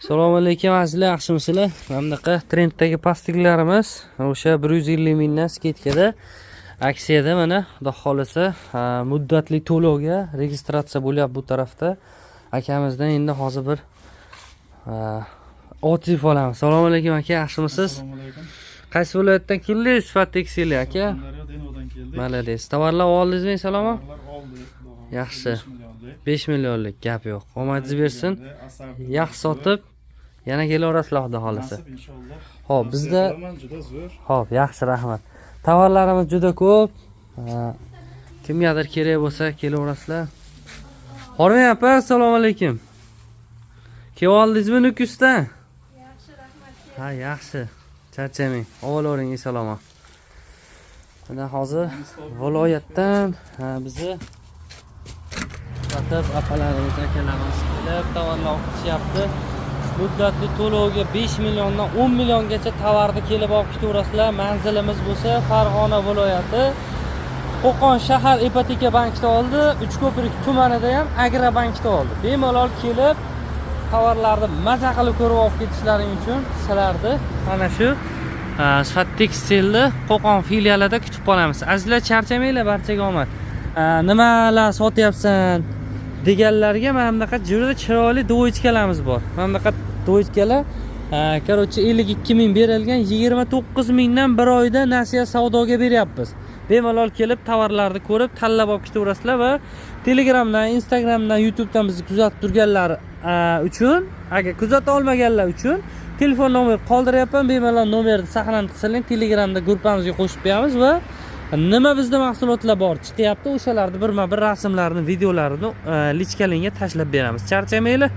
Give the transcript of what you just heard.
Assalomu alaykum, azizlar, yaxshimisizlar? Mana bunaqa trenddagi plastiklarimiz o'sha 150 mingdan скидка da, aksiyada. Mana, xudo xohlasa, muddatli to'lovga registratsiya bo'lyapti bu tarafda. Akamizdan endi hozir bir отзыв olamiz. Assalomu alaykum, aka, yaxshimisiz? Assalomu alaykum. Qaysi viloyatdan keldingiz? Sifat tekstil, aka. Surxondaryo, Denovdan keldik. Молодец. Tovarlar oldingizmi, salom? Tovarlar oldik, xudo xohlasa. Yaxshi. 5 millionlik. 5 millionlik, gap yo'q. Omadingiz bersin. Asar. Yaxshi sotib, yana kelaverasizlar, xudo xohlasa. Nasib, inshaalloh. Xo'p, Tavsiya qilaman, juda zo'r. Xo'p, yaxshi, rahmat. Tovarlarimiz juda ko'p. Kimgadir kerak bo'lsa, kelaverasizlar. Hormang opa, assalomu alaykum. Kelib oldingizmi Nukusdan? Yaxshi, rahmat. Ha, yaxshi. Charchamang. Ovolavering, eson-omon. Mana hozir viloyatdan, ha, bizni sotib opalarimiz, akalarimiz kelib tovarlar olib ketishyapti. Muddatli to'lovga 5 milliondan 10 milliongacha tovarni kelib olib ketaverasizlar. Manzilimiz bo'lsa Farg'ona viloyati, Qo'qon shahar, ipoteka bankida oldi, Uchko'prik tumanida ham Agrobankda oldi. Bemalol kelib tovarlarni maza qilib ko'rib olib ketishlaring uchun sizlarni mana shu Sifat tekstilni Qo'qon filialida kutib qolamiz. Azizlar, charchamanglar, barchaga omad. Nimalar sotyapsan deganlarga mana bunaqa juda chiroyli двоечка larimiz bor. Mana bunaqa двоечка lar, короче, 52 ming berilgan, 29 mingdan bir oyda nasiya savdoga beryapmiz. Bemalol kelib tovarlarni ko'rib, tanlab olib ketaverasizlar va Telegramdan, Instagramdan, YouTubedan bizni kuzatib turganlar uchun, agar kuzata olmaganlar uchun telefon nomer qoldiryapman. Bemalol nomerni saqlanib qilsanglar, Telegramda gruppamizga qo'shib qo'yamiz va nima bizda mahsulotlar bor, chiqyapti, o'shalarni birma bir rasmlarini, videolarini личка lingga tashlab beramiz. Charchamanglar.